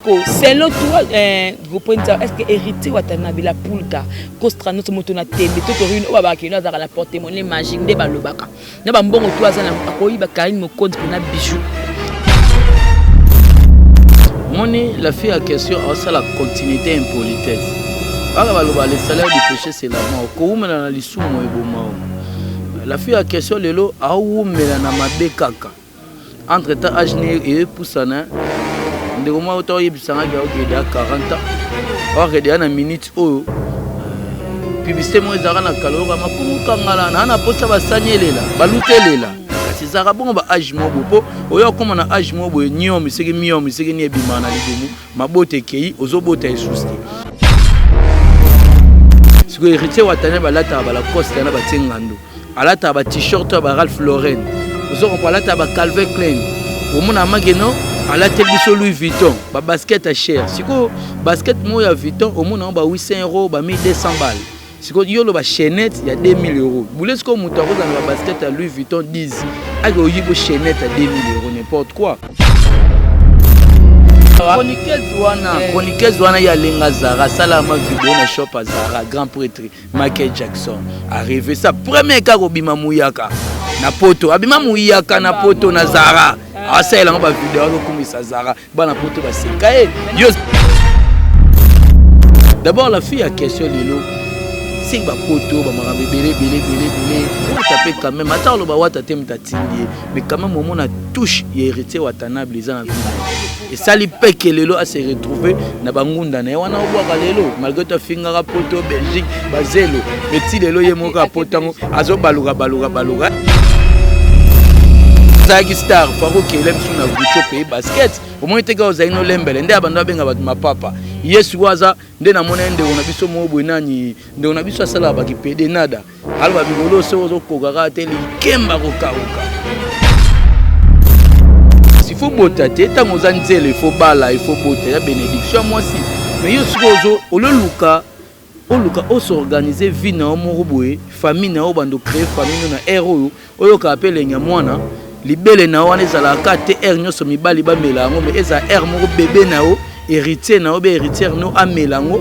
Siko selon toi eh, groupe Nzao, est-ce que héritier Watanabe la pulga Costra notre moto na tembe to torino oyo babaka kino azalaka na porte-monnaie magique nde balobaka na bambongo to aza na akoyiba Karine Mokonzi mpona bijou. Moni la fille en question asala continuité impolitesse kaka baloba le salaire du péché c'est la mort. Kowumela na lisumu eboma o la fille en question lelo awumela na mabe kaka. Entre temps age ne epusana ndeko moko ta oyebisanga ke okende ya 40 ans okende ya na minute oyo euh, publicité moko ezalaka na kala oyoka makumu kangala na na posa basani elela baluta elela kasi ezalaka bongo ba age moko boye mpo oyo akoma na age moko boye niomi soki miomi soki ni ebimaka na libumu mabota ekei ozobota esusu te. Sikoyo héritier watane balataka balacoste na batie ngando, alataka ba t-shirt ya ba Ralph Lauren, ozo comprendre, alataka ba Calvin Klein, omona mageno alateli biso Louis Vuitton ba basket ya cher. Sikoyo basket moko ya Vuitton omona yango ba 800 euros, ba 1200 balles. Sikoyo yo oloba chaînette ya 2000 euros bule, sikoyo moto akozala na ba basket ya Louis Vuitton 10 ake oyibo chaînette ya 2000 euros, n'importe quoi. Chroniqueuse wana eh. Chroniqueuse wana ye alenga Zara, asala ma video na shop ya Zara, grand prêtre Michael Jackson arrivé sa premier kaka kobima muyaka na poto, abima muyaka na poto na Zara, asalela yango ba video, azokumisa Zara, bana poto baseka ye. Yo d'abord la fille ya question lelo seki bapoto bamakambo ebele ebele ebele ebele wata mpe quand même ata oloba wata te moto atindi ye, mais quand même omona touche ya héritier Watanabe eza na vie na ye, esali peke lelo ase retrouver na bangunda na ye wana obwaka lelo malgré to afingaka poto Belgique bazelo, mais ti lelo ye moko apoto yango azobaluka baluka baluka. Ozalaki star fako kele biso na Gucci pays basket, omoni te kaka ozali nolembele nde abanda babenga bato mapapa. Ye sikoyo aza nde namona ye ndeko na biso moko boye nani ndeko na biso asalaka bakipede nada aloba bikolo soki ozokoka kaka te likemba kokauka ifo bota te ntango oza nzela ifo bala ifo bota ya bénédiction ya mwasi. Mais yo sikoyo ozo ololuka oluka osorganize vie na yo moko boye, famille na yo, bando créer famille no na aire oyo oyokaka mpe elengi ya mwana libele na yo wana ezalaka kaka te aire nyonso mibali bamela yango, mais ezala aire moko bebe na yo, héritier na yo be héritière no amela yango.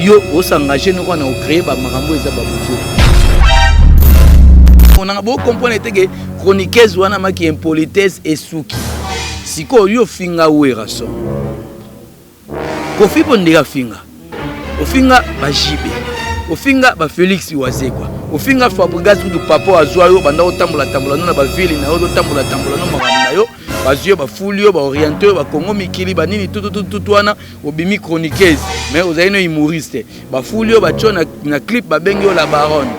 Yo osengage noko na ocréer bamakambo eza babuzo onanga bocomprendre te ke chroniqueuse wana maki impolitesse esuki. Sikoyo yo finga Werrason, Kofi mpo ndenge afinga, ofinga bajibe, ofinga bafélix Wazekwa, ofinga Fabregas kutu papa azwa yo banda otambola tambola no na bavile na yo, ozotambola tambola no makambo na yo, bazwi yo, bafuli yo, baoriente yo, bakongo mikili banini tututututu wana obimi chroniqueuse mais ozali no humoriste. Bafuli yo, batio na, na clip, babengi yo la baronne.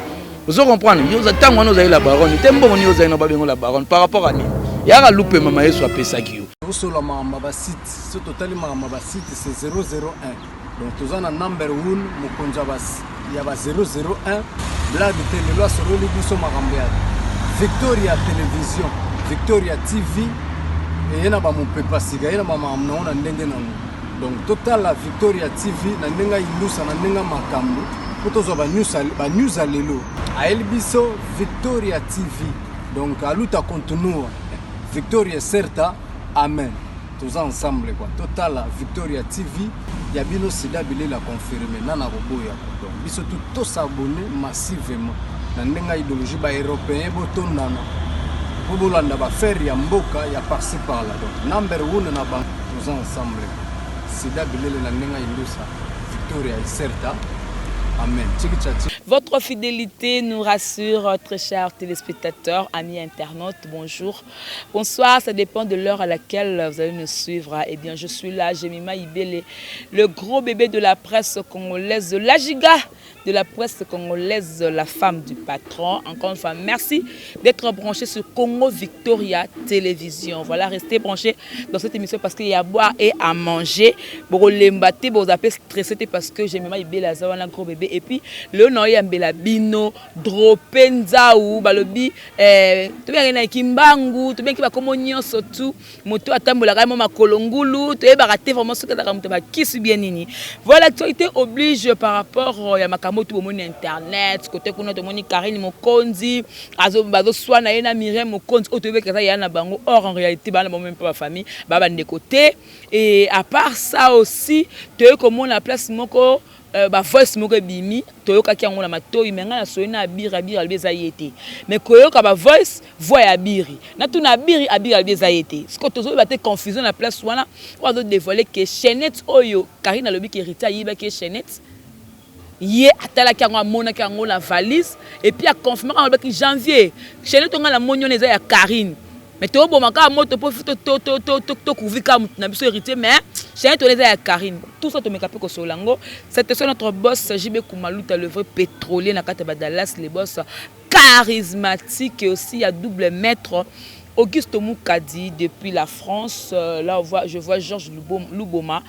Ozo comprendre, yo ntango wana ozali la baronne te, mbongo nini ozali na babengi yo la baronne par rapport à nini? Yaka lupema ma Yesu apesaki yo. Tosola makambo ya basite, so totali makambo ya basite c'est 001, donc toza na number 1 mokonzi ya ba 001 blague te. Lelo asololi biso makambo ya Victoria Télévision, Victoria TV eye na bamopepa sika, ye na bamakambo nango na ndenge nango. Donc totala Victoria TV na ndenge ayindusa na ndenge makambo mpo tozwa banews ya lelo. Ayeli biso Victoria TV, donc aluta continua Victoria certa, amen. Toza ensemble quoi, totala Victoria TV ya bino sida bilela confirme nana koboya. Donc biso tout tosabonne massivement na ndenge ya idéologie ba européen botondana mpo bolanda bafere ya mboka ya parci par là. Donc number one na bango, toza ensemble, sida bilele na ndenge ya indusa Victoria Iserta, amen. Tchiki. Votre fidélité nous rassure, très chers téléspectateurs, amis internautes, bonjour, bonsoir, ça dépend de l'heure à laquelle vous allez nous suivre. Eh bien, je suis là, Jemima Ibele, le gros bébé de la presse congolaise, la giga de la presse congolaise, la femme du patron. Encore une fois, merci d'être branché sur Congo Victoria Télévision. Voilà, restez branchés dans cette émission parce qu'il y a à boire et à manger. Bokolemba te, vous appelez stressé parce que Jemima Ibele aza wana gros bébé. Et puis, le nom yambela bino, drope nzau, balobi, eh, tobengi na kimbangu, tobengi bakomo nyonso tout, moto atambolaka mo makolo ngulu, toyebaka te vraiment soki azalaka moto bakisi bien nini. Voilà, l'actualité oblige par rapport ya Makambo oyo bomoni na internet, kote kuna tomoni Karine Mokonzi bazoswana ye na Miriam Mokonzi oyo toyebeka eza ya na bango. Or en réalité bana bango même mpe bafamille baa bandeko te. Et à part ça aussi, toyei komona place moko bavoice moko ebimi, toyokaki yango na matoi. Me ngai nasoyi na Abiri, Abiri alobi eza ye te. Mais koyoka bavoice, voix ya Abiri, natuna Abiri, Abiri alobi eza ye te. Siko tozoyeba te, confusion na place wana. Oyo azodévoile ke chaînette oyo Karine alobi ke Héritier ayibaki ye chaînette, ye atalaki yango, amonaki yango na valise et puis aconfirmaka, alobaki janvier chaînette oyo ngai namoni wana eza ya Karine. Mais toboma kaka moto mpo tocouvrir kaka motu na biso Héritier, mais chaînette wana eza ya Karine. Tout ça tomeka mpe kosolola yango. C'était ça, notre boss JB Kumaluta, le vrai pétrolier na kati ya Badalas, le boss charismatique et aussi ya double maître Auguste Moukadi depuis la France. Là, on voit, je vois Georges Luboma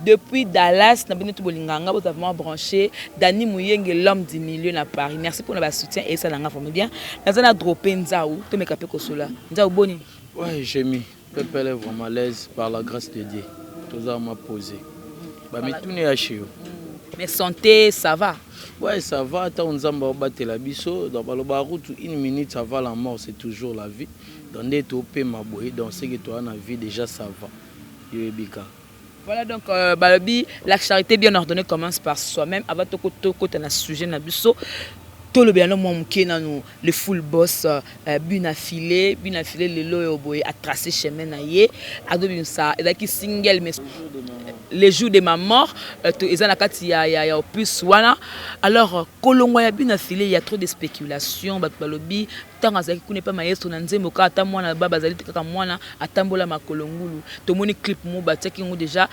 depuis Dallas. Nabino tout bolinganga, vous avez vraiment branché. Dani Mouyenge, l'homme du milieu à Paris. Merci pour le soutien et ça, n'a vraiment bien. Nazana droppé Nzaou, to meka pe kosola. Nzaou, boni? Ouais, j'ai mis. Pepele est vraiment à l'aise par la grâce de Dieu. Tout ça m'a posé. Bah, mais tout n'est chez. Mais santé, ça va? Ouais, ça va. Tant Nzambe abatela biso. Donc, baloba route, une minute avant la mort, c'est toujours la vie. Donc, nde topema boye, donc ce que toa na vie déjà, ça va. Yoyebi kaka. Voilà, donc balobi la charité bien ordonnée commence par soi-même. Avant tokota na sujet na biso, tolobela no mwa moke nanu le full boss Bina File. Bina File lelo oyo boye atrace chemin na ye, azobimisa, ezalaki single, mais Les jours de ma mort eza na kati ya opus wana. Alors kolongwa ya Bina File, ya trop de spéculation. Bato balobi ntango azalaki kuna epa maestro na nzembo kaka ata mwana ba bazali te, kaka mwana atambola makolo ngulu. Tomoni clip mo batiaki yango déjà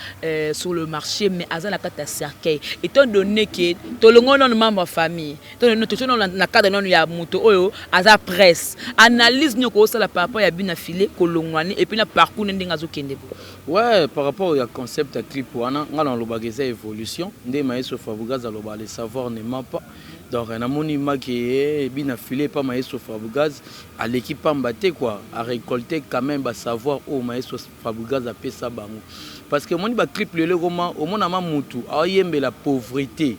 sur le marché, mais aza na kati ya cercueil. Étant donné ke tolongo nano membre ya famille, totie nano na cadre nano ya moto oyo aza presse, analyse nini okosala par rapport ya Bina File kolongwani et puis na parcours ne ndenge azokende bo? Ouais, par rapport ya concept ya clip wana, nga nalobaka eza évolution. Nde maestro Fabregas aloba: "Le savoir ne ment pas." Donc namoni maki Bina File epa maestro Fabregas aleki pamba te quoi, arécolté quand même basavoir oyo maestro Fabregas apesa bango, parce que omoni baclip lelo ekoma, omonama mutu aoyembela pauvreté,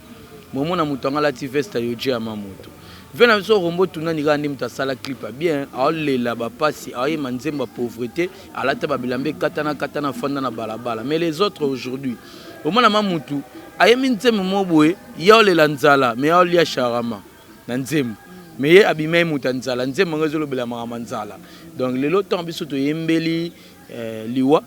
momona moto yango alati veste ya Yohji ya mamoto ve na biso Rombo Tunani kaka nde moto asala clip ya bien, aolela bapasi, aoyema nzembo ya pauvreté, alata babilamba ekatana katana, afanda na balabala. Mais les autres aujourd'hui, omonama mutu ayembi nzembo mo boye, ye aolela nzala, mais aolia shawarma na nzembo, mais ye abima ye moto ya nzala, nzembo yango ezolobela makambo ya nzala. Donc lelo ntango biso toyembeli liwa,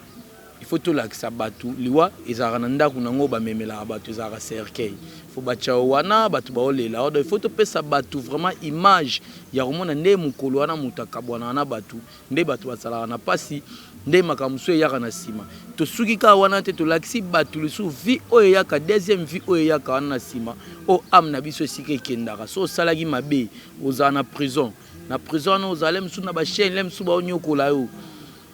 il faut tolakisa bato liwa ezalaka na ndako nango, bamemelaka bato, ezalaka cercueil, faut batya wana, bato baolela. Donc il faut topesa bato vraiment image ya komona nde mokolo wana moto akabwanaka na bato, nde bato basalaka na mpasi, nde makambo mosusu eyaka na nsima. Tosuki kaka wana te, tolakisi bato lisusu vie oyo eyaka, deuxième vie oyo eyaka wana na nsima, oyo âme na biso esika ekendaka. So osalaki mabe, ozala na prison, na prison wana ozala mosusu na bachaîne, le mosusu baonyokola yo.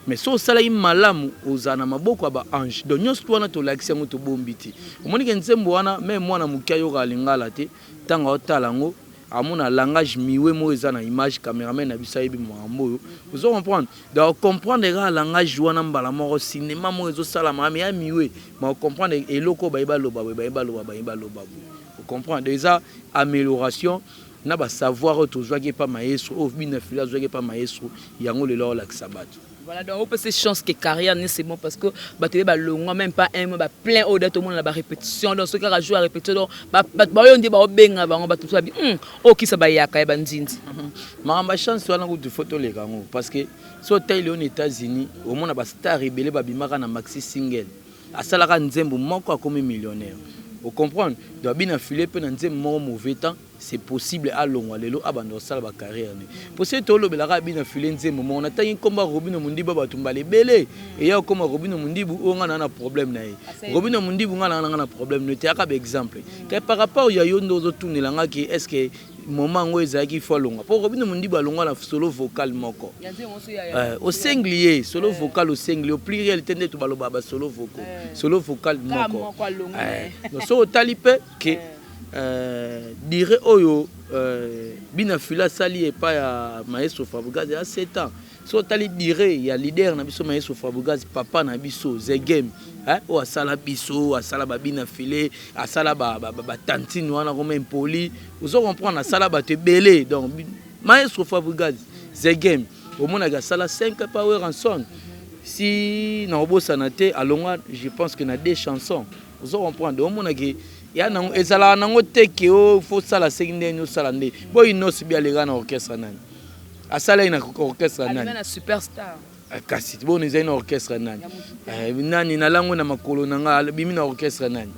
Mais so osalaki malamu, ozala na maboko ya baange. Donc nyonso to wana tolakisi yango, tobombi te. Omoni ke nzembo wana, me mwana moke ayokaka lingala te, ntango aotala yango, amona langage miwe moko eza na image. Cameraman na biso ayebi makambo oyo, ozo comprendre. Donc comprendre kaka langage wana mbala moko, cinéma moko ezosalama me ya miwe, ma comprendre eloko oyo baye baloba boye, baye baloba, baye baloba boye, ocomprendre. Donc eza amélioration na basavoir oyo tozwaki epa maestro, oyo Bina Fili azwaki epa maestro, yango lelo aolakisa bato. Voilà, donc on peut se chance que carrière c'est bon, parce que bato ba longwa même pas un mois, ba plein au tout le monde ba répétition. Donc ce qui a joué à répétition, donc ba ba yo ndi ba benga bango, bato ba o kisa ba yaka ba nzinzi. Makambo ya chance wana kutu fo toleka yango, parce que so otali oyo na États-Unis, omona bastar ebele babimaka na maxi single, asalaka nzembo moko, akomi millionnaire, ocomprendre. Donc Bina File mpe na nzembo moko, mauvais temps, c'est possible alongwa lelo, abanda kosala bacarrière ne. Po soki tolobelaka Bina File nzembo moko, natangi nkomba Robino Mondibu, bato mbala ebele eya okoma Robino Mondibu oyo nga naa na problème na ye. Robino Mondibu, nga naa nanga na problème no te, yaka baexemple ke par rapport ya yo nde ozotunela nga ke est ce que moment yango ezalaki fo alongwa, mpo Robino Mondibu alongwa na solo vocal moko au singulier, solo vocal au singulier, au pluriel te. Nde to balobaka basolo vocaux, solo vocal moko. Donc soki otali mpe ke dire oyo Bina Fili asali epai ya maestro Fabregas ya 7 ans, Soki otali duree ya leader na biso Maestro Fabregas, papa na biso Zegem, hein, oyo asala biso, asala ba bina filet, asala ba ba, ba tantine wana comme impoli, ozo comprendre, asala bato ebele. Donc Maestro Fabregas Zegem, omonaka asala 5 pa Werrason. Si na obosana te, alongwa je pense que na deux chansons. Ozo comprendre, omonaki ya nango ezalaka nango te ke o faut sala seki ndenge osala nde. Bo Innoss bi aleka na orchestre nani? Asalaki na orchestre nani? Na Superstar. Kasi bon, ezali na orchestre nani? Nani nalango na makolo na nga abimi na orchestre nani?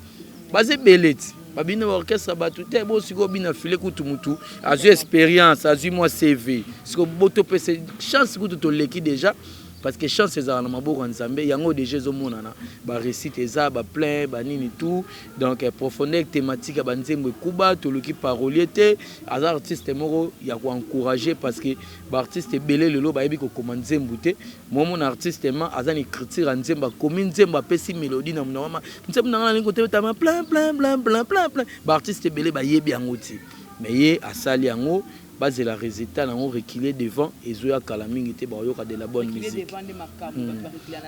Baza ebele ti babimi na orchestre bato te. Bo sikoyo bina file kutu mutu azwi expérience, azwi mwa CV, sikoyo bo topesa chance kutu toleki déjà, parce que chance ezalaka na maboko ya Nzambe. Yango déjà ezomonana, baréussite eza baplein banini tout. Donc profondeur thématique ya banzembo ekuba, toluki parolier te. Aza artiste moko ya koencourager, parce que baartiste ebele lelo bayebi kokoma nzembo te. Momona artiste ma aza na écriture ya nzembo, akomi nzembo, apesi mélodie na monoko, nzembo na nga nalingi kotebetama plein plein plein plein plein plein. Baartiste ebele bayebi yango te, mais ye asali yango. Bazela résultat nango, reculer devant ezoya kala mingi te. Baoyoka de la bonne musique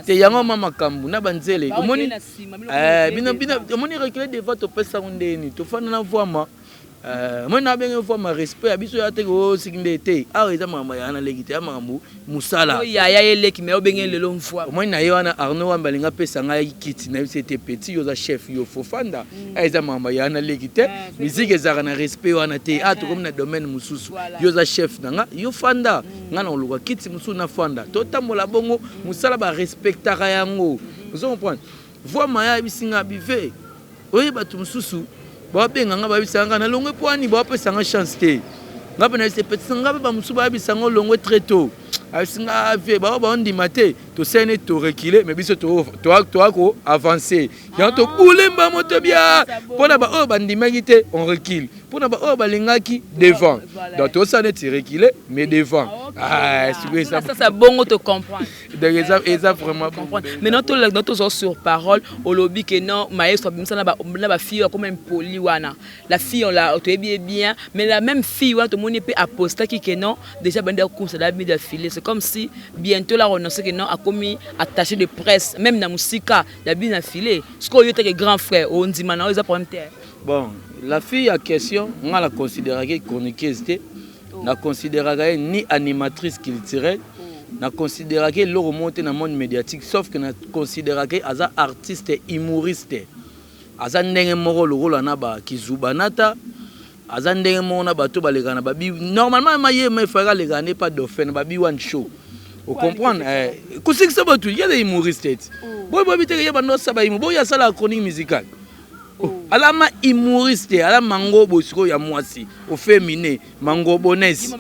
te. Yango ma makambo na banzele omoni bino bino omoni reculer devant, topesango ndeni tofanda na voama. Omoni na abenge voama, respect ya biso ya te. Osiki nde te, awa eza makambo ya na leki te, ya makambo mosala. Yaya eleki me obenge lelo mvwa. Omoni na ye wana Arnaud Wamba alingi apesa ngai kiti na biso ete petit, yo oza chef, yo fofanda. Eza makambo ya na leki te, musique ezalaka na respect wana te. A tokomi na domaine mosusu, yo oza chef na nga, yo fanda, ngai na koluka kiti mosusu na fanda. Totambola bongo, mosala barespectaka yango, ozo comprendre. Voi maya ayebisi nga bive oye, bato mosusu babenga nga, bayebisaka nga nalongwe po ani bapesa nga chance te. Nga mpe nayebisi petit nga mpe bamosusu bayebisa nga olongwe très tôt. Ayebisi nga vie bao baondima te, tosali neti toreculer, mais biso toa ko avancer. Yango tobulemba moto bia mpona baoyo bandimaki te, on recule mpona baoyo balingaki devant. Donc tosala neti reculer mais devant. Sikoyo eza bongo, to comprendre. Donc eza vraiment. Maintenant tozwa sur parole, olobi ke non, maestro abimisa na bafille akoma impoli wana. La fille, on la toyebi ye bien, mais la même fille wana tomoni mpe apostaki ke non, déjà bandi akumisa da bida filet. C'est comme si bientôt la renoncer ke non, akomi attaché de presse même na mosika ya bina filet. Sikoyo yo teke grand frère, ondima na oyo eza problème te? Bon, la fille ya question, nga na considéraki chroniqueuse te, na considéraka ye ni animatrice culturelle, na considéraki eloko moko te na monde médiatique, sauf que na considéraki aza artiste humoriste. Aza ndenge moko lokola na bakizubanata, aza ndenge moko na bato balekaka na babi. Normalement ma ye ma efalaka alekaka nde pa Dauphin na babi one show, ocomprendre, kosekisa bato. Ye aza humoriste ti boye boyebi teke ye bando asala humour, boye asalaka chronique musicale. Alama humoriste, ala mangobo sikoyo ya mwasi au féminin, mangobonese.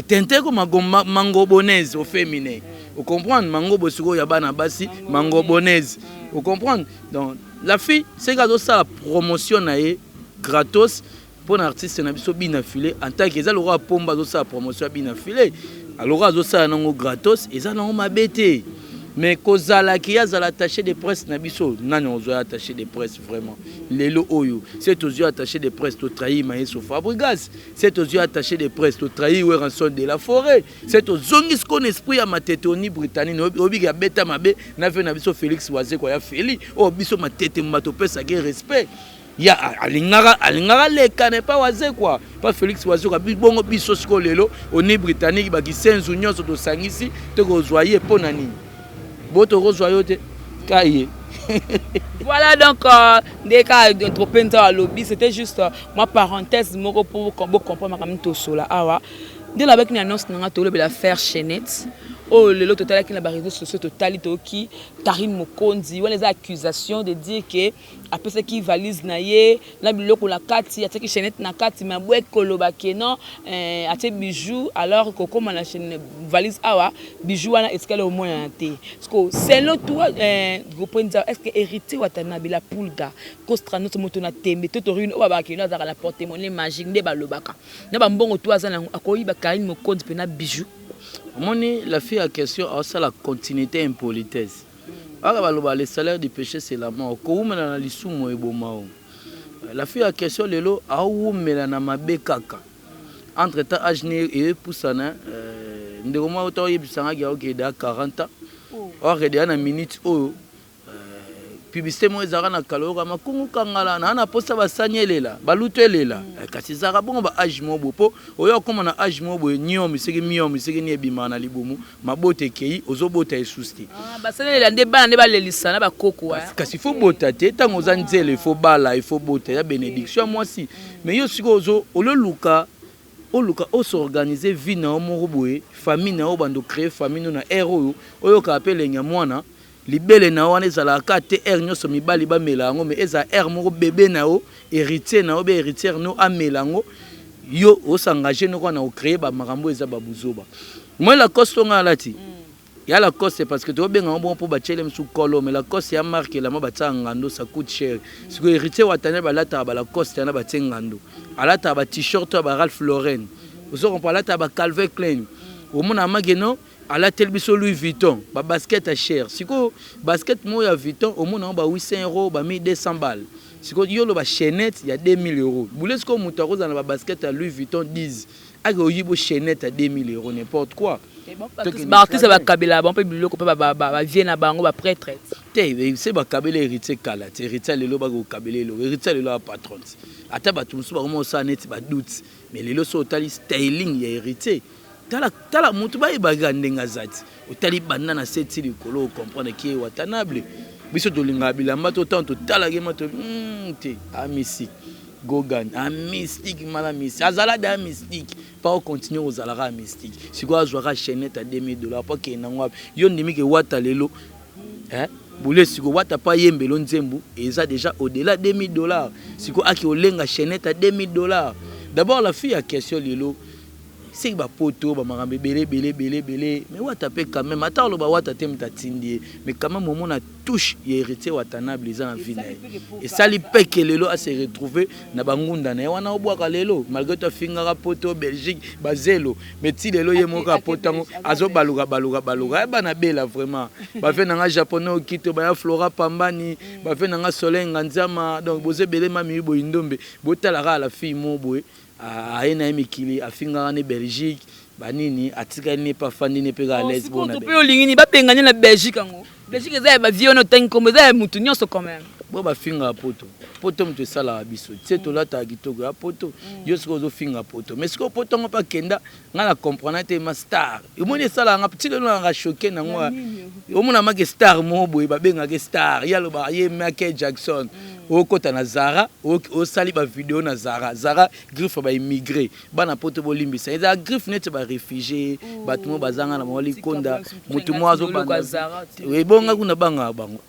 Tente ko mangobonese au féminin, ocomprendre, mangobo sikoyo ya bana basi, mangobonese, ocomprendre. Donc la fille seki azosala promotion na ye gratos mpo na artiste na biso Bina File. En tant que eza lokola pomba azosala promotion ya Bina File, aloka azosala nango gratos, eza nango mabe te. Mais kozalaki ye azala attaché de presse na biso, nani ozwa attaché de presse vraiment lelo oyo? Se tozwi attaché de presse, totrahir Maestro Fabregas. Se tozwi attaché de presse, totrahir Werrason de la forêt. Se tozongi sikoyo na esprit ya Matete oni Britannie, oyebiki abeta mabe na ve na biso Félix Wazekwa ya Feli oyo biso Matete mba topesaki respect ya alingaka leka na epa Wazekwa, pa Félix Wazekwa. Bongo biso sikoyo lelo oni Britannique, bakisenzu nyonso tosangisi, tokozwa ye mpo na nini? Bo tokozwa yo te ka ye. Voilà, donc nde kaka trop mpenza alobi, c'était juste mwa parenthèse moko po bocomprendre makambo tosola awa. Nde nalobaki na annonce na nga, tolobela affaire chaînette oyo lelo totalaki na baréseaux sociaux. Totali, toyoki Karine Mokonzi wana, eza accusation de dire ke apesaki valise na ye na biloko na kati, atiaki chaînette na kati, mais abwaki koloba ke non, atie bijou. Alors kokóma na valise awa, bijou wana etikali omonana te. Parce que selon toi, Gopenza, est ce que Héritier Watanabe, la Pulga Costra nyonso, moto na tembe to torino oyo babaka keno azalaka na porte-monnaie magique, nde balobaka na bambongo to aza nango, akoyiba Karine Mokonzi mpena bijou? Omoni, la fille ya question aosala continuité impolitesse. Kaka baloba le salaire du péché c'est la mort, kowumela na lisumu eboma o. La fille ya question lelo aowumela na mabe kaka. Entre temps age ne eyepusana. Ndeko moko ta oyebisangaki akokende ya 40 ans, oakende ya na minute oyo. Publicité moko ezalaka na kala, oyoka makungu kangala naa na posa basani elela, balutu elela. Kasi ezalaka bongo, ba âge moko boye, mpo oyo akóma na âge moko boye, niomi soki miomi soki nini ebimaka na libumu, mabota ekei, ozobota esusu te. Basani elela nde bana nde balelisa na bakoko. Kasi faut bota te. Ntango oza nzela, il faut bala, il faut bota, eza bénédiction ya mwasi. Mais yo sikoyo ololuka, oluka os'organiser vie na yo moko boye, famille na yo, bando créer famille no na aire oyo oyokaka mpe elenge ya mwana. Libele na yo wana ezalaka kaka te aire nyonso mibali bamela yango, mais ezala aire moko bebe na yo, héritier na yo be héritière no amela yango. Yo os'engager noko na ocréer bamakambo eza babuzoba. Moi, Lacoste nga alati ya Lacoste, parce que tobenga yango bongo mpo batiele mosu kolo, mais Lacoste ya marque elamba batiaka ngando, ça coûte cher. Sikoyo Héritier Watanabe balataka baLacoste yana batie ngando, alataka bat-shirt ya ba Ralph Lauren, ozo comprendre, alataka ba Calvin Klein. Omona makeno alateli biso Louis Vuitton, babasket ya cher. Sikoyo basket moko ya Vuitton, omona yango ba 800 €, ba 1200 balles. Sikoyo yo oloba chaînette ya 2000 €, bule. Sikoyo moto akozala na babasket ya Louis Vuitton 10, ake oyibo chaînette ya 2000 €, n'importe quoi. Baartiste bakabela bango mpe biloko mpe bavie na bango, baprêtre. Te, se bakabela Héritier kala te. Héritier lelo bakokabela eloko? Héritier lelo ya patron te. Ata bato mosusu bakoma kosala neti badoute, mais lelo so otali styling ya Héritier, tala tala motu bayebaka ndenge aza ti. Otali banda na se ti likolo, ocomprendre ki ye Watanabe. Biso tolingaka bilamba to ntango totalaki ma to te amystique Gogan, amystique mala mystique, azala da mystique mpa ocontinue kozalaka mystique. Sikoyo azwaka chaînette ya 2000 $ mpo akende nango wapi? Yo ndimi ke Wata lelo bule. Sikoyo Wata mpo ayembelo nzembo eza déjà au-delà 2000 $. Sikoyo aki olenga chaînette ya 2000 $. D'abord la fille ya question lelo seki bapoto bamakambo ebele ebele ebele ebele, mais Wata mpe quand même, ata oloba Wata te moto atindi ye, mais quand même omona touche ya Héritier Watanabe eza na vie na ye. Esali peke lelo ase retrouver na bangunda na ye wana obwaka lelo, malgré to afingaka poto, Belgique, bazelo, mais ti lelo ye moko apoto yango azobaluka baluka baluka. Bana bela vraiment, bave nanga Japonais Okito, baya Flora Pambani, bave nanga Soleil Nganzama. Donc boza ebele, mami boye ndombe botalaka la fille mo boye aye na ye mikili, afingaka ne Belgique banini, atikali ne mpe afandi ne mpe kaka à l'aise. Mpe olingi nini? Babengani na Belgique yango. Belgique eza ya bavie wana otangi nkombo, eza ya mutu nyonso quand même. Bo bafingaka poto, poto moto esalaka biso tie, tolataka kitoko ya poto. Yo sikoyo ozofinga poto, mais sikoyo poto yango mpe akenda. Ngai na comprendre te, ma star omoni esalaka nga ti lelo nanga choqué nango. Omona make star moko boye babengaka star, ye alobaka ye Michael Jackson, okota na Zara, osali bavideo na Zara. Zara griffe baimmigré, bana poto bolimbisa, ezala griffe neti baréfugié, bato mo bazanga na bango likonda, motu mo azobanda ebonga kuna bangaka bango.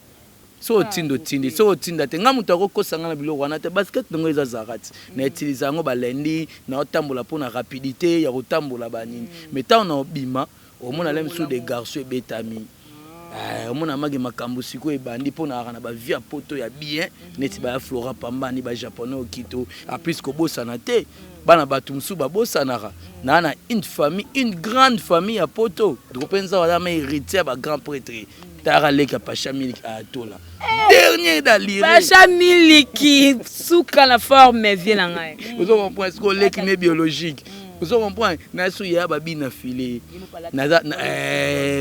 So otinda, otindi, so otinda te, nga moto akokosa nga na biloko wana te. Basket nango eza Zara ti na utiliser yango balendi na otambola mpo na rapidité ya kotambola banini, mais ntango na obima, omona le mosusu de garçon ebetami, omona maki makambo sikoyo ebandi mpo na kaka na bavie ya poto ya bien neti baya Flora Pambani, bajaponais Okito. Aplis kobosana te, bana bato mosusu babosanaka naa na une famille, une grande famille ya poto. Mpenza waza ma héritier ya bagrand prêtre. Tara leka Pacha Miliki ayatola dernier dalire. Pacha Miliki suka na forme, vie na ngai. Ozo comprendre? Sikoyo oleki ne biologique, ozo comprendre? Na so ya babina file naza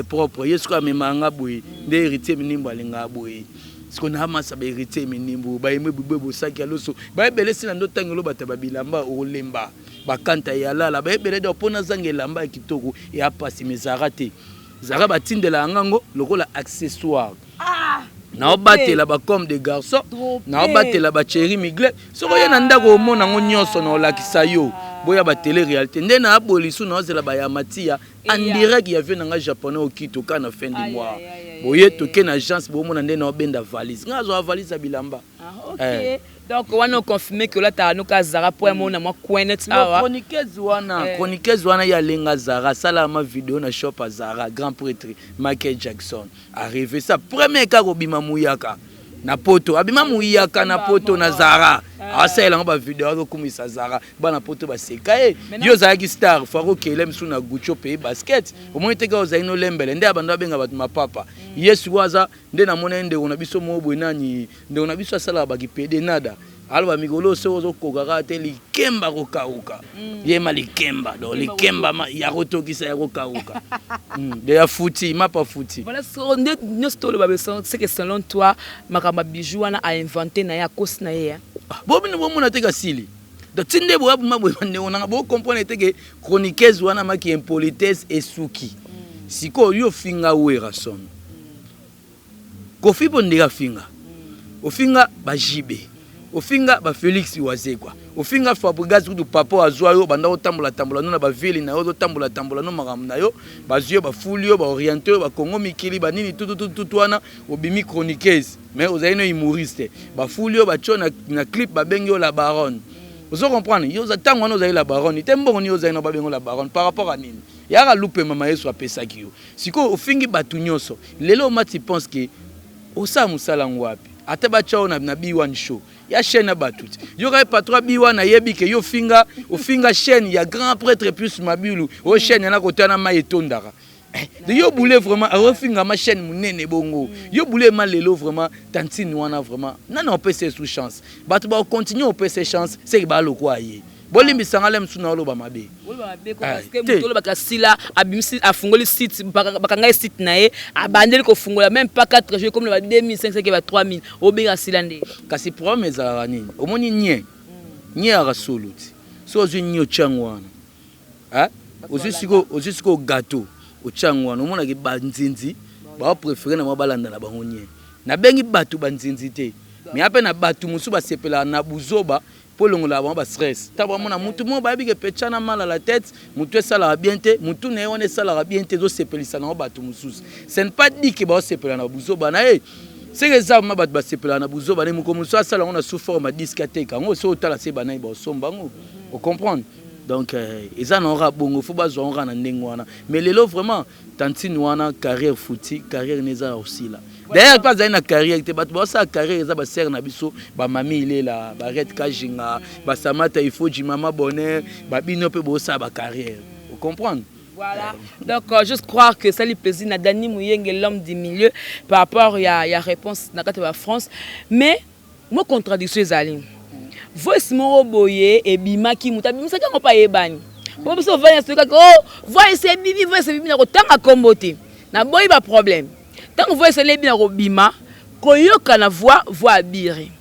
propre. Ye sikoyo amemanga boye nde héritier minimbo alingaka boye. Sikoyo naamasa bahéritier minimbo bayembe bibwe bosaki ya loso bayebele si na ndo ntango elobata babilamba okolemba bakanta ya lala bayebele. Donc mpo nazanga elamba ya kitoko eya pasi, mais Zara te. Zara batindela yango lokola accessoire. Naobatela bacomme de garçon, naobatela bacheri migle. Soki oye na ndako, omona yango nyonso na olakisa yo. Boya batele réalité nde na aboye lisu naozela bayama tia en direct ya vie na nga Japonais Okito ka na fin du mois boye toke na agence, bomona nde naobenda valise. Nga azwaka valise ya bilamba. Donc wana oconfirme ke olataka noka Zara mpo ya mona mwa coin awa. Chroniqueuse wana, chroniqueuse wana ye alenga Zara, asalaka ma video na shop ya Zara. Grand prêtre Michael Jackson arrivé sa premier kaka kobima muyaka na poto, abima muyaka na poto na Zara, asalela yango bavideo, azokumisa Zara. Bana poto baseka ye. Yo ozalaki star fako okele misu na Gucci, opeye basket, omoni te kaka ozali nolembele nde abanda babenga bato mapapa. Ye sikoyo aza nde namona ye ndeko na biso moko boye, nani, ndeko na biso asalaka bakipede nada. Aloba mikolo soki ozokoka kaka te, likemba kokauka. Ye ma likemba, donc likemba ya kotokisa, ya kokauka de ya futi mapa futi. Voilà, so nde nyonso toloba, c'est que selon toi, makambo ya bijou wana ainvente na ye, akosi na ye, hein? Ah, bobino bomona te kasili. Donc ti nde boya boma boye, bandeko nanga, bocomprendre te ke chroniqueuse wana maki impolitesse esuki. Sikoyo yo ofinga Werrason, Kofi, mpo ndenge afinga, ofinga bajibe, ofinga baFélix Wazekwa, ofinga Fabregas kutu papa azwa yo, banda kotambola tambola no na bavile na yo, ozotambola tambola no makambo na yo, bazwi yo, bafuli yo, baoriente yo, bakongo mikili banini tututututu wana, obimi chroniqueuse, mais ozali no humoriste. Bafuli yo, batio na clip, babengi yo la baronne. Ozo comprendre, yo ntango wana ozali la baronne te. Mbongo nini ozali na babengi yo la baronne par rapport à nini? Yaka lupema Yesu apesaki yo. Sikoyo ofingi bato nyonso, lelo omati, pense ke osala mosala yango wapi? Ata batya yo na B1 show ya chaîne ya bato ti yoka ye patron ya B1 ayebi ke yo ofinga, ofinga chaîne ya grand prêtre Pius Mabilu, oyo chaîne yana kotala na mai etondaka. De yo bule vraiment aofinga ma chaîne monene bongo, yo bule ma lelo vraiment tantine wana vraiment nani opesa ye sous chance? Bato bakocontinue opesa chance seke balokwa ye. Bolimbisanga le mosusu na oloba mabe. Moto olobaka sila abimisi, afungoli site, bakanga ye site na ye, abandeli kofungola même pas 4 jours, comme na ba 2500 ke ba 3000, obenga sila nde. Kasi problème ezalaka nini? Omoni nye nye yaka solo ti so ozwi nye otyango wana, ozwi sikoyo gâteau, otyango wana, omonaki banzinzi baopréféré na mwa balanda na bango nye. Nabengi bato banzinzi te, mais ape na bato mosusu basepelaka na buzoba mpo elongolaka bango bastress. Ntango bamona mutu moko, bayebi ke petya na mal à la tête, mutu esalaka bien te, mutu na ye wana esalaka bien te, ezosepelisa nango bato mosusu. Ce n'est pas dit ke baosepela na buzoba na ye. Seke eza ma bato basepelaka na buzoba na ye, moko mosusu asala yango na sous forme ya disque, ateka yango, so otala se banai baosomba yango, ocomprendre. Donc eza na oka bongo, fo bazwa yango kaka na ndenge wana. Mais lelo vraiment tantine wana, carrière futi, carrière ne eza ya kosila. D'ailleurs mpe azali na carrière te. Bato baosala carrière eza basere na biso, bamami Ilela, baret Kajinga, basamata Ifoji, mama Bonheur, babino mpe bosala bacarrière, ocomprendre. Voilà. Donc, juste croire que ça lui plaisir na Dani Mouyenge, l'homme du milieu, par rapport à la réponse na kati ya France. Mais, moi, contradiction ezali. Voice moko boye ebimaki, moto abimisaki yango mpe ayebani. Po biso ovandi soki kaka oh voice ebimi, voice ebimi, na kotanga kombo te. Naboyi ba problème. Ntango voice elebi na kobima, koyoka na voix Abiri.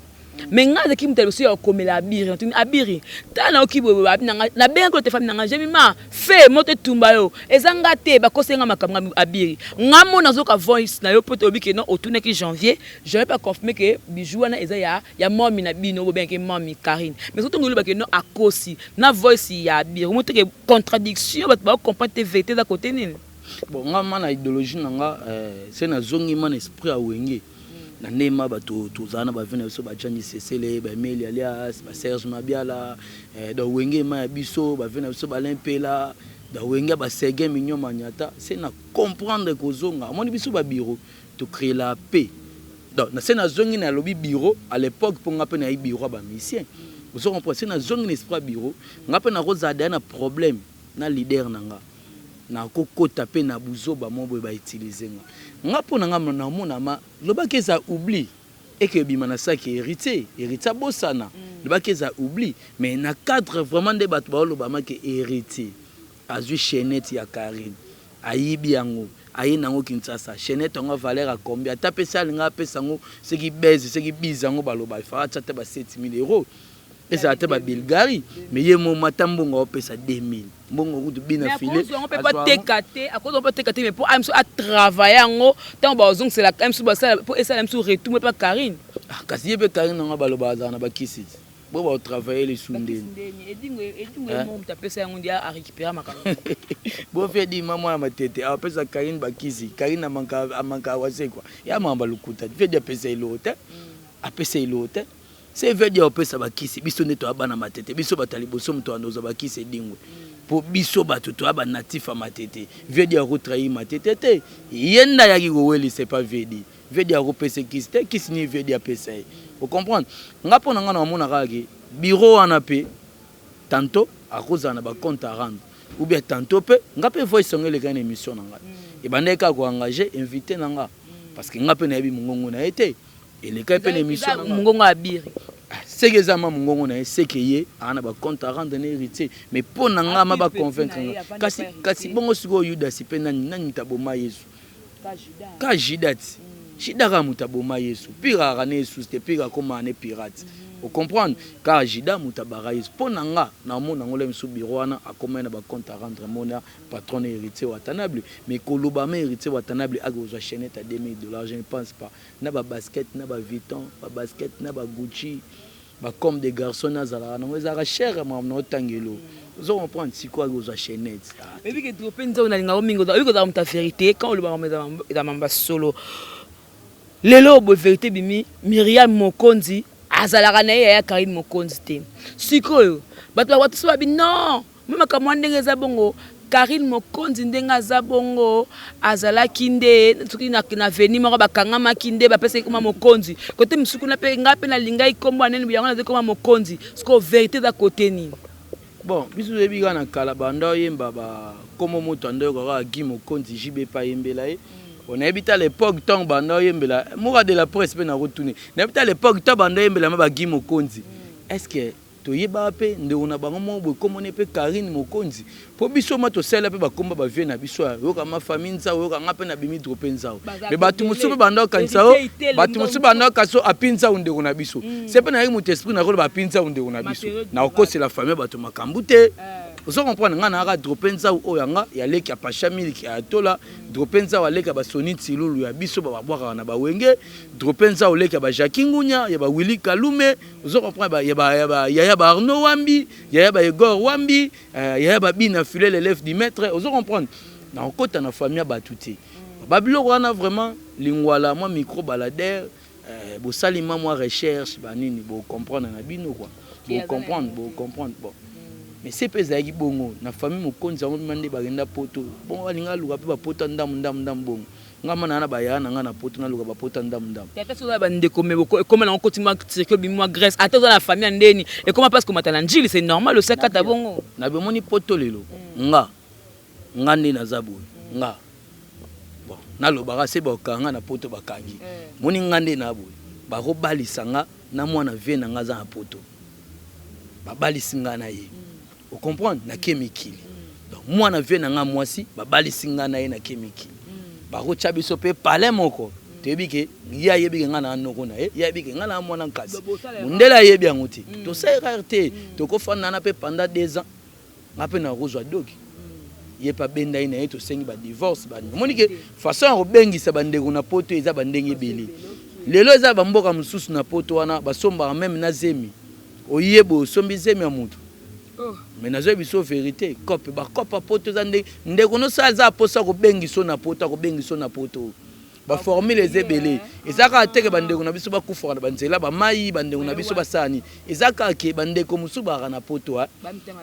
Mais ngai azalaki moto ya liboso ya kokomela Abiri. Natuni Abiri, tala, nayoki boye boye. Abi na ngai, nabengaki telefone na ngai, Jemima fe moto etumba yo, eza nga te, bakosi nga makambo. Nga Abiri, nga mo nazoka voice na yo mpo toyebi ke non, otunaki Janvier, Janvier mpe aconfirme ke bijou wana eza ya mami na bino, bobengaki mami Karine. Mais soki tongo olobaki non, akosi na voice ya Abiri, omo teke contradiction, bato bakocomprendre te vérité eza kote nini. Bon, nga ma na idéologie na nga, se nazongi ma na esprit ya Wenge na ndema bato tozala na bave na biso, bajani Sesele, baemeli alias baSerge Mabiala, donc Wenge ema ya biso, bave na biso Balin Mpela, donc Wenge ya basege mignon manyata. Se na comprendre kozonga, omoni biso babureau tocréela pe. Donc na se nazongi, nalobi bureau à l'époque, mpo nga mpe nayebi bureau ya bamusicien, ozo comprendre. Se nazongi na esprit ya bureau, nga mpe nakozala deya na problème na leader na nga, nakokota mpe na buzoba mo boye, bautilize nga. Nga mpo na nga namona ma lobaki eza oubli, eke ebima na saki Héritier, Héritier abosana. Lobaki eza oubli, mais na cadre vraiment nde bato baoloba make Héritier azwi chaînette ya Karine, ayibi yango, aye nango Kinshasa. Chaînette yango valeur ya combien? Ata apesi, alinga apesa yango, soki bese, soki bise yango, baloba efaka atya te ba 7000 euros, ezala te babulgari. Mais ye momo ata mbongo aopesa 2000, mbongo kutu bina file. Yango mpe bateka te, akozwa mpe bateka te, mais mpo miso atravaille yango, ntango bazongisela miso, basala mpo esala miso retour mpe Karine. Ah, kasi ye mpe Karine yango baloba azala na bakisi ti bo baotravaille lisu ndeni. Moto apesa yango ndi arécupéra makambo. Bofi edima mwana matete apesa Karine bakisi, Karine amanka awasekwa ya makambo alukuta. Vedi apesa eloko te, apesa eloko te. Se vedi apesa bakisi, biso nde toya bana matete, biso bato ya liboso moto wana ozwa bakisi edingwe, mpo biso bato toya banatif ya matete. Vedi akotrahir matete te. Ye nde ayaki kowelisa epa vedi. Vedi akopesa kisi te, kisi nini vedi apesa ye? Ocomprendre nga, mpo na nga na omona kaka ke bureau wana mpe tantôt akozala na bacompte à rendre, ou bien tantôt mpe nga mpe voice yango elekaki na émission na ngai, ebandaki kaka koengage invité na nga, parce que nga mpe nayebi mongongo na ye te, elekaki mpe na émission na nga. Mongongo Abiri. Seke eza ma mongongo na ye, seke ye aa na bacompte à rendre na Héritier. Mais mpo na nga, ma baconvaincre nga kasi kasi bongo. Sikoyo Yudasi mpe nani nani moto aboma Yesu? Ka Juda ti Juda kaka moto aboma Yesu. Pire aka na Yesu te, pire akomaka ne pirate, ocomprendre? Kaka Juda moto abaka Yesu. Mpo na nga, naomona yango le mosusu biro wana akomai na bacompte à rendre mona patron na Héritier Watanabe. Mais koloba ma Héritier Watanabe akozwa chaînette à 2000 $, je ne pense pas. Na babasket, na baVuitton, babasket na baGucci, bacomme des garçons nazalaka nango, ezalaka cher. Makambo na otangelo, ozo comprendre? Sikoyo akozwa chaînette. Oyebi ke Drope Nzau, nalingako mingi. Oyebi kozala moto ya vérité. Quand olobaka eza mambo solo. Lelo boye vérité bimi: Miriam Mokonzi azalaka na ye yaya Karine Mokonzi te. Sikoyo bato bato so babi non, me makambo wana ndenge eza bongo, Karine Mokonzi ndenge aza bongo, azalaki nde soki na veni moko bakangamaki nde bapesaki koma Mokonzi. Kote mosusu kuna mpe ngai mpe nalingai nkombo anene yango nazali koma Mokonzi. Sikoyo vérité eza kote nini? Bon, biso toyebi kaka na kala banda oyemba bakombo moto anda oyoka kaka Gi Mokonzi, JB mpe ayembela ye. Bon, nayebi te à l'époque ntango banda oyembela moka de la presse mpe nakotune. Nayebi te à l'époque ntango banda oyembela ma baGi Mokonzi, est ce que toyebaka mpe ndeko na bango moko boye komona mpe Karine Mokonzi? Mpo biso ma tosalela mpe bakomba bavie na biso, oyoka ma famille Nzau, oyoka nga mpe nabimi Drope Nzau. Mais bato mosusu mpe banda okanisa o bato mosusu banda okanisa o api Nzau ndeko na biso. Se mpe nayaki moto esprit nakoloba api Nzau ndeko na biso, nakokosela famille bato makambo te, ozo comprendre? Nga nayaka Drope Nzau oyo yanga ya leki ya Pasha Miliki ya Tola, Drope Nzau aleki ya basoni Ntilulu ya biso babwakaka na bawenge, Drope Nzau leki ya bajaki Ngunya, ya bawili Kalume, ozo comprendre? Yaya ba Arnaud Wambi, yaya ba Egor Wambi, yaya babina File, l'élève du maître, ozo comprendre? Nakokota na famille ya bato te. Babiloko wana vraiment lingwala mwa micro baladeur, bosalima mwa recherche banini, bocomprendre na bino quoi, bocomprendre, bocomprendre. Bon, mais se mpe ezalaki bongo na famille Mokonzi yango bima nde bakenda poto bongo, balinga aluka mpe bapota ndamu ndamu ndamu bongo. Nga ma naa na bayaya na nga na poto, naluka bapota ndamu ndamu. Ata soki oza na bandeko, me ekoma nango koti mwa Turquie, obimi mwa Grèce, ata oza na famille ya ndeni, ekoma mpasi komata na Njili, c'est normal osi akata bongo. Na bomoni poto lelo, nga nde naza boye. Nga bon, nalobaka se bakanga na poto, bakangi moni nga nde na boye, bakobalisa nga na mwana vie na nga aza na poto, babalisi nga na ye, ocomprendre? Nake mikili. Donc mwana vie na nga mwasi, babalisi nga na ye, nake mikili, bakotya biso mpe palais moko. Toyebi ke ye ayebi ke nga na noko na ye, ye ayebi ke nga na mwana nkasi. Mondele ayebi yango te. Tosala erreur te, tokofanda na mpe pendant 2 ans, nga mpe nakozwa doki, ye mpe abenda ye na ye, tosengi badivorce. Omoni ke façon ya kobengisa bandeko na poto eza bandenge ebele. Lelo eza bamboka mosusu na poto wana basombaka même na zemi. Oyeba osombi zemi ya motu, mais nazoyebi biso vérité, cope bakopa poto eza ndenge ndeko nosala aza aposa kobengiso na poto, akobengiso na poto. Baformule eza ebele. Eza kaka teke bandeko na biso bakufaka na banzela bamai, bandeko na biso basala nini. Eza kaka ke bandeko mosusu bakaka na poto